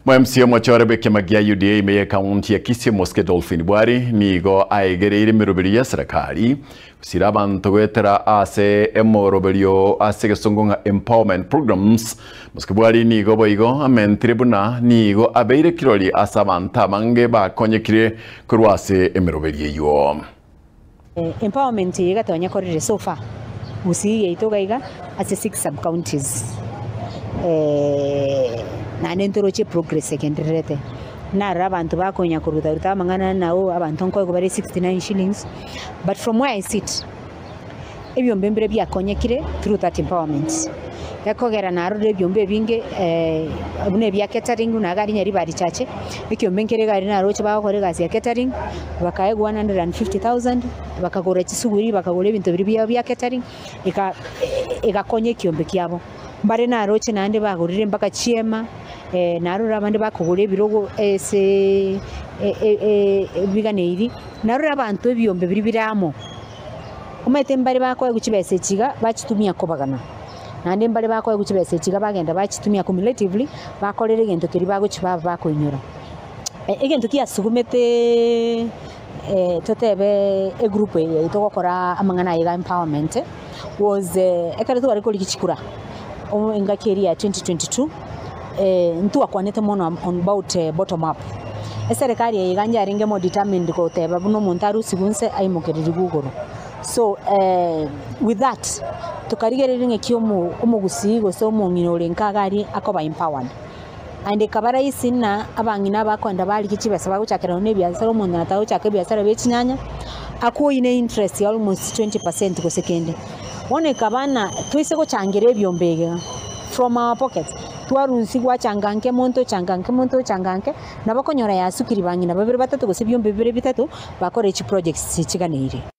Mo-MCA omochore bw'ekiama gia UDA ime y'ekaunti ya Kisii Omosike Dolphin Bwari nigo aegereire emeroberio y'eserekari gosira abanto goetera ase emoroberio ase egesongo ng'a empowerment programs. Mosike Bwari nigo boigo amentire buna nigo abeire kirori ase abanto abange bakonyekire korwa ase emeroberio eyio. Empowerment eye iga twanyekorire so far Gusii yaito iga iga ase six sub counties naende ntoroche progress egendererete. Narora abanto bakonya koruta ruta amang'ana nao abanto nkoegwa bare 69 shillings but from where I sit ebiombe mbire biakonyekire through that empowerment. Gekogera narorire ebiombe ebinge buna ebia catering buna iga aria Nyaribari Church, ekiombe nkere iga aria naroche bagokora egasi ya catering, bakaegwa 150,000, bakagora chisuguri, bakagora ebinto biria biabo bia catering, eka egakonya ekiombe kiabo. Mbare naroche naende bagorire mpaka chiema, narorire abande bakogora ebirogo ase ebiganeiri, narorire abanto ebiombe biria bire amo. Omanyete mbare bakoegwa chibesa echi iga, bachitumia kobagana, naende mbare bakoegwa chibesa echi iga bagenda bachitumia cumulatively, bakorera egento keria bagochi baba bakoinyora. Egento kiasugumeteeee totebe egroup eye yaito gokora amang'ana aya iga empowerment, was ekero tware korigia chikura, engaki eria ya 2022, ntwakwanete mono about bottom up. Eserekari eye iga yarenge more determined goteba buna omonto arusigwe inse aimokererigwe igoro. So with that, tokarigereria ng'aki omo omogusii gose omong'ina ore nka iga aria akoba empowered. Naende ekaba rahisi ng'a abang'ina abakoenda barigia chibesa bagochakera nonye na ebiasara omonto nataka gochaka ebiasara bia chinyanya, akoyie ne interest ya almost 20 percent gose kende. Bono ekaba ng'a toise gochangera ebiombe iga from our pockets, twarunsia gwachanga nke monto ochanga nke monto ochanga nke, nabo okonyora yasukiri bang'ina babere batato gose ebiombe bibere bitato, bakore chiprojects chiganeire.